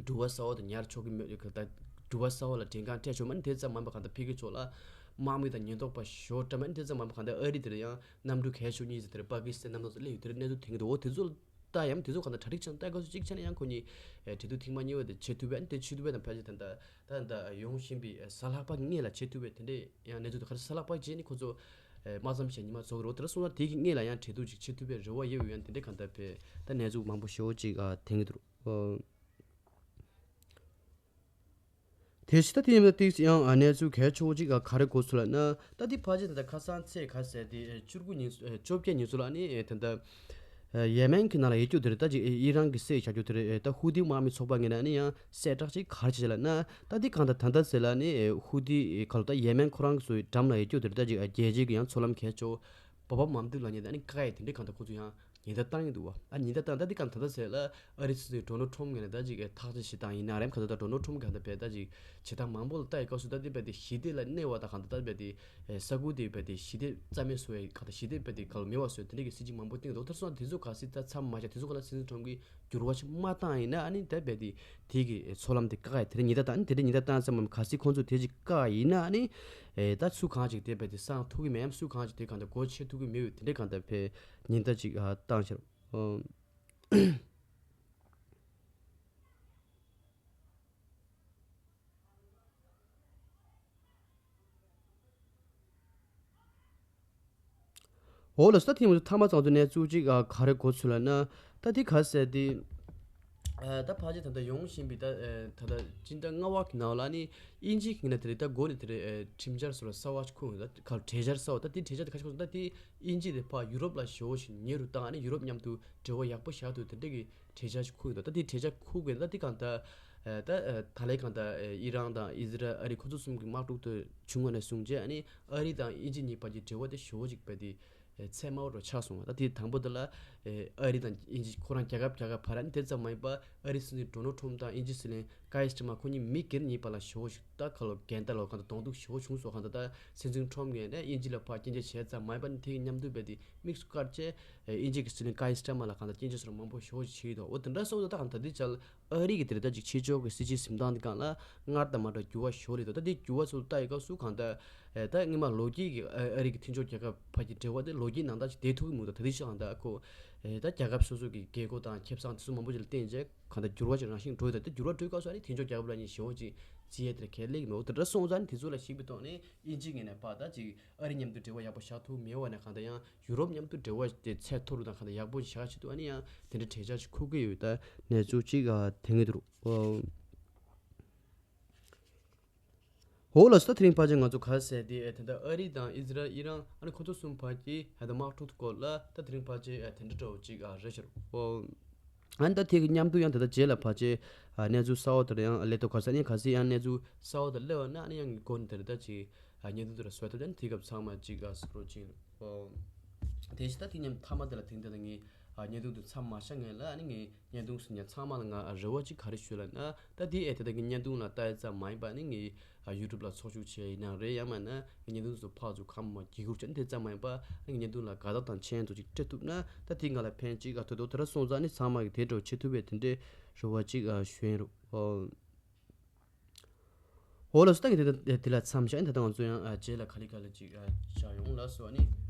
འགྲུལ་བ་གསར་པ་དང་ཉར་ཆོག་གི་མེད་ད་འགྲུལ་བ་གསར་པ་ལ་མགྲིན་ཁང་སྤྲད་ཆོག་མ་ནི་དེ་ཙམ་མིན་པ་གང་ད་ཕ་གི་ཕྱོགས་ལ་དམག་མི་དང་ཉེན་རྟོག་པ་ཞོ་བཀྲ་མ་ནི་དེ་ཙམ་མིན་པ་གང་ད་ཨ་རི་དེར་ཡང་གནམ་གྲུ་གས་ཤོག་གཉིས་ཟེར་དེར་པ་ཀི་སི་ཐན་གནམ་ཐང་དུ་སླེབས་ཡོད་དེར་གནས་ཚུལ་ཐོན་གྱི་འདུག་འོ་དེ་ཚོ་ལ་ལྟ་ཡམ་དེ་ཚོ་གང་ད་གྲ་སྒྲིག་ཆང་ལྟ་དགོས་སུ་གཅིག་ཆ་ནས་ཡང་ཁོ་གཉིས་ཨེ་འབྲེལ་གཏུག་ཐེངས་མ་གཉིས་པ་དེ་བྱེད་ཐུབ་པས་ཨ་ནི་དེ་བྱེད་ཐུབ་པས་དང་ཕལ་ཆེར་ད་ད་ད་ད་ཡོང་བཞིན་པའི་གཟའ་ལྷག་པ་གི་སྔོན་ལ་བྱེད་ཐུབ་པས་དེ་འདྲས་ཡང་གནས་ཚུལ་དེ་ག་རེ་གཟའ་ལྷག་པ་རྗེས་ནི་ཁོ་ཚོ་ཨེ་དམག་མཚམས་བཞག་ཉི་མ་རྫོགས་ཀྱི་རོ། དེ་ལ་སོང་ན་དེ་གི་སྔོན་ལ་ཡང་འབྲེལ་གཏུག་ཅིག་བྱེད་ཐུབ་པའི་རེ་བ་ཡོད་ཡོད་ཡང་དེ་འདྲས་གང་ལྟར་བས་ད་གནས་ཚུལ་མང་པོ་ཞེ་པོ་ཅིག་ཨ་ཐོན་གྱི་འདུག་ཨོ། དེ་ཕྱི་ད་དེ་ཡིན་ན་ཏིག་ཡང་ཨ་གནས་ཚུལ་གལ་ཆེ་བོ་ཅིག་ག་རེ་གོ་ཚུལ་ལ་ན། ད་དེ་ཕལ་ཆེར་ད་ལྟ་ཁ་སང་ཚེས་ག་ཟེར་དེ་བཅུ་དགུ་ཉིན་བཅོ་བརྒྱད་ཉིན་སུ་ལ་ནི་ད་ལྟ་ཡེ་མེན་གྱི་ནང་ལ་ཡོད་རྒྱུ་དེ་རེད། ད་ཅིག་ཨི་རན་གྱི་སྲིད་བྱ་རྒྱུ་དེ་རེད། ད་ཧུ་ཏི་དམག་མི་ཚོགས་པ་ངོས་ནས་ནི་ཡང་གསལ་བསྒྲགས་ཅིག་ག་རེ་བྱས་ལ་ན། ད་དེ་གང་ད་ད་ལྟ་ཟེར་ལ་ནི་ཧུ་ཏི་ག་ལ་ད་ཡེ་མེན་ཁོ་རང་གི་སུའི་འགྲམ་ལ་ཡོད་རྒྱུ་དེ་རེད། ད་ཅིག་རྒྱལ་སྤྱིའི་གི་ཡང་ཚོགས་ལམ་གལ་ཆེ་བོ་བོ་བ་མམ་དུ་ལ་ཉེ་ད་ནི་ཀ་ཡེ་དེ་འདྲའི་གང་ད་ཁོ་ཚོ་ཡང་ ཉེན་བརྡ་བཏང་གི་འདུག་བ། ཨ་ཉེན་བརྡ་བཏང་ད་འདི་ག་ད་ལྟ་ཟེར་ལ་ཨ་རི་སྲིད་འཛིན་ཌོ་ནལ་ཊམ་ངོས་ནས་ད་ཅིག་ཐག་གཅོད་བྱེད་སྟངས་ཡིན་ན་རེམ་ག་ད་ད་ཌོ་ནལ་ཊམ་ག་ད་བས་ད་ཅིག་བྱེད་སྟངས་མང་པོ་ལ་ལྟ་ཡི་སྐབས་སུ་ད་འདི་བས་དེ་ཞི་བདེ་ལ་གནོད་པ་ད་ག་ད་ད་བས་དེ་ས་ཁུལ་དེ་བས་དེ་ཞི་བདེ་རྩ་མེད་བཟོ་བའི་ག་ད་ཞི་བདེ་བས་དེ་ག་ལ་མེད་པ་བཟོ་དེ་འདྲ་གི་སྲིད་ཇུས་མང་པོ་བཏིང་འདུག་ད་སོང་དེ་ཚོ་ག་སྲིད་ད་མཚམས་མ་བཞག་དེ་ཚོ་ག་ལ་སྲིད་འཛིན་ཊམ་གི་འགྱུར་བ་ཞིག་མ་བཏང་ཡིན་ན་ཨ་ནི་ད་བས་དེ་དེ་གི་ཚོགས་ལམ་དེ་བཀག་ཡ་དེ་རིང་ཉེན་བརྡ་བཏང་ཨ་ནི་དེ་རིང་ཉེན་བརྡ་བཏང་ཙམ་མམ་ག་སྲིད་ཁོང་ཚོ་དེ་ཅིག་བཀག་ཡིན་ན་ཨ་ནི་ད་སུ་གང་ཅིག་དེ་བས་དེ་སང་ཐུག་གི་མེད་ཡམ་སུ་གང་ཅིག་དེ་གང་ད་སྒོ་ཕྱེ་ཐུབ་གི་མེད་དེ་འདྲ་གང་ད་བས། ཉེན་བརྡ་ཅིག་ཨ་བཏང་ཕྱིར། ཨོ། འོ་ལ་ས་ཐིམ་ཐ་མ་ཚང་དུ་ནས་ཚུགས་ཅིག་ཨ་ག་རེ་གོ་ཚུལ་ལ་ན་ད་དེ་ག་ཟེར་དེ། ཨ་ད་ཕལ་ཆེར་ད་ལྟ་ཡོང་བཞིན་པའི་ད་ཨ་ད་ལྟ་སྤྱི་ཟླ་ལྔ་པ་གི་ནང་ལ་ནི་དབྱིན་ཇི་གི་ན་དེ་རེད་ད་འགོ་ནས་དེ་རེད་ཨ་ཁྲིམས་འཆར་སོགས་ལ་གསར་བ་ཞིག་ཁུར་ཡོང་ད་ག་གྲོས་འཆར་གསར་བ་ད་དེ་གྲོས་འཆར་དེ་ག་ཞིག་ཁུར་སོང་ད་དེ། དབྱིན་ཇི་དེ་ཕར་ཡུ་རོབ་ལ་ཞེ་པོ་ཞིག་ཉེ་རུ་བཏང་ཨ་ནི་ཡུ་རོབ་མཉམ་དུ་འབྲེལ་བ་ཡག་པོ་བཞག་ཐུབ་དེ་འདྲ་གི་གྲོས་འཆར་ཞིག་ཁུར་ཡོད་ད་ད་དེ་གྲོས་འཆར་ཁུར་དགོས་ད་དེ་གང་ལྟར་ད་ད་ལས་གང་ལྟར་ཨི་རན་དང་ཨི་ཟི་རལ་ཨ་རི་ཁོ་ཚོ་གསུམ་གི་དམག་འཁྲུག་དེ་བྱུང་བ་ནས་བཟུང་རྗེས་ཨ་ནི་ཨ་རི་དང་དབྱིན་ཇི་གཉིས་བར་གྱི་འབྲེལ་བ་དེ་ཞེ་པོ་ཅིག་བས་དེ་ཚད་དམའ་བ་རུ་ཆགས་སོང་བ་ད་དེ་དང་པོ་དེ་ལ་ཨ་རི་དང་དབྱིན་ཇི་ཁོ་རང་རྒྱལ་ཁབ་རྒྱལ་ཁབ་བར་ཨ་ནི་དེ་ཙམ་མ་ཡིན་པ་ཨ་རི་སྲིད་འཛིན་ཌོ་ནལ་ཁྲོམ་དང་དབྱིན་ཇི་སྲིད་བློན་ཀའི་སི་ཊ་མར་ཁོ་གཉིས་མི་སྒེར་གཉིས་བར་ལ་ཞེ་པོ་ཞིག་ད་ཁ་ལོ་འགལ་ཟླ་ལོ་གང་དུ་གདོང་གཏུག་ཞེ་པོ་བྱུང་སོང་གང་དུ་ད་སྲིད་འཛིན་ཁྲོམ་ངོས་ནས་དབྱིན་ཇི་ལ་ཕར་སྐྱོན་བརྗོད་བྱས་ཙང་མ་ཡིན་པ་ནི་དེ་གི་མཉམ་དུ་བས་དེ་དམིགས་སུ་བཀར་བྱས་དབྱིན་ཇི་གི་སྲིད་བློན་ཀའི་སི་ཊ་མར་ལ་གང་དུ་སྐྱོན་བརྗོད་སོགས་མང་པོ་ཞེ་པོ་ཞིག་བྱས་ཡོད་དོ། འོ་དེ་འདྲ་སོང་ཙང་ད་གང་ད་དེ་ཅལ་ཨ་རི་གི་དེ་རེད་ད་ཅིག་ཕྱི་ཕྱོགས་ཀྱི་སྲིད་ཇུས་འཛིན་སྟངས་དེ་གང་ལ་སྔར་དང་མ་འདྲ་འགྱུར་བ་ཞེ་པོ་སླེབས་འདུག་ད་དེ་འགྱུར་བ་ཚོ་ལ་ལྟ་ཡི་སྐབས་སུ་གང་ད་ད་སྔོན་མ་ལོ་རྒྱུས་ཀྱི་ཨ་རི་གི་མཐུན་ཕྱོགས་རྒྱལ་ཁབ་བར་གྱི་འབྲེལ་བ་དེ་ལོ་རྒྱུས་ནང་ལྟར་ཅིག་བསྡད་ཐུབ་ཀྱི་མི་འདུག་ད་དེ་ཅིག་གང་ད་ཁོ་ཨེ་ད་རྒྱལ་ཁབ་སོ་སོ་གི་དགོས་མཁོ་དང་ཁེ་བཟང་དེ་ཚོ་མང་པོ་ཅིག་ལ་བརྟེན་རྗེས་གང་ལྟར་འགྱུར་བ་ཅིག་རང་བཞིན་འགྲོ་ཡོད་ད་དེ་འགྱུར་བ་འགྲོ་སྐབས་སུ་ཨ་ནི་མཐུན་ཕྱོགས་རྒྱལ་ཁབ་ལ་ནི་ཞེ་པོ་ཅིག་རྩིས་ཡས་དེར་གལ་གླེང་མེད། འོ་དེ་འདྲ་སོང་ཙང་ནི་དེ་ཚོ་ལ་གཞིགས་པའི་ཐོག་ནས་དབྱིན་ཇི་ངོས་ནས་ཕར་ད་ཅིག་ཨ་རི་མཉམ་དུ་འབྲེལ་བ་ཡག་པོ་བཞག་ཐུབ་མེད་པ་ནས་གང་ལྟར་ཡང་ཡུ་རོབ་མཉམ་དུ་འབྲེལ་བ་དེ་ཚད་མཐོ་རུ་དང་གང་ལྟར་ཡག་པོ་བཞག་ཆེད་དུ་ཨ་ནི་ཡང་དེ་འདྲ་གྲོས་འཆར་ཞིག་འཁུར་གྱི་ཡོད་ད་གནས་ཚུལ་ཅིག་ཨ་དེ་ངེས་འདུག་འོ་ལགས་སོ། ད་དེ་རིང་ཕལ་ཆེར་ང་ཚོ་ག་ཟེར་དེ་ཨེ་ད་ལྟ་ཨ་རི་དང་ཨི་ཟི་རལ་ཨི་རན་ཨ་ནི་ཁོ་ཚོ་གསུམ་བར་གྱི་ཨེ་ད་དམག་འཁྲུག་སྐོར་ལ་ད་དེ་རིང་ཕལ་ཆེར་ཨེ་དེ་འདྲ་འདྲ་བོ་ཅིག་ཨ་རེད་ཤག་འོ། ཨ་ནི་ད་དེ་གི་མཉམ་དུ་ཡང་ད་ལྟ་རྗེས་ལ་ཕལ་ཆེར་ཨ་གནས་ཚུལ་གསར་བ་དེ་ལ་ཡང་སླེབས་ཐུབ་ག་ས་ནས་ག་ཚོད་ཡང་གནས་ཚུལ་གསར་བ་དེ་སླེབས་པ་ན་ཨ་ནི་ཡང་ངའི་སྒོ་ནས་ད་ལྟ་ཅིག་ཨ་བརྙན་ཐུང་དེ་ལ་བཟོ་ཐུབ་ད་ནི་དེ་སྐབས་ཚང་མ་ཅིག་ཨ་གཟིགས་རོགས་གྱིས། འོ། དེ་བཞིན་ད་དེ་མཉམ་མཐའ་མ་དེ་ལ་དེང་དེ་ལ་ངས་ཨ་བརྙན་ཐུང་དུ་མཚམས་མ་བཞག་ངེས་ལ་ཨ་ནི་ངས་བརྙན་ཐུང་སུ་ཉར་ཚང་མ་ལ་ང་རེ་བ་ཅིག་ག་རེ་ཞུ་ལ་ན་ད་དེ་ཨེ་ད་ལྟ་ངའི་བརྙན་ཐུང་ལ་ལྟ་ཡ་ཙམ་མ་ཡིན་པ་ནི་ངའི་ཨ་ཡུ་ཊུབ་ལ་ཚོགས་ཞུགས་བྱས་ཡིན་ནའང་རེད་ཡང་མིན་ན་ངའི་བརྙན་ཐུང་ཚོ་ཕར་ཚུར་གང་མང་བརྒྱུད་སྐུར་བྱས་ནི་དེ་ཙམ་མ་ཡིན་པ་ངའི་བརྙན་ཐུང་ལ་དགའ་རྟགས་དང་མཆན་ཚོ་ཅིག་སྤྲད་ཐུབ་ན་ད་དེ་ང་ལ་ཕན་ཅིག་ཨ་ཐོགས་འདུག་དེ་འདྲ་སོང་ཙང་ནི་ཚང་མ་གི་དེ་འདྲ་བྱེད་ཐུབ་པའི་དེ་འདྲའི་རེ་བ་ཅིག་ཨ་ཞུ་ཡིན་རོགས་ཨོ། འོ་ལགས་སོ། ད་གིན་དེ་དེ་ལ་མཚམས་བཞག་ད་ལྟ་ང་ཚོ་ཡང་ཨ་རྗེས་ལ་ག་ལེ་ག་ལེ་ཅིག་ཨ་བྱ་ཡོང་ལགས་སོ། ཨ་ནི་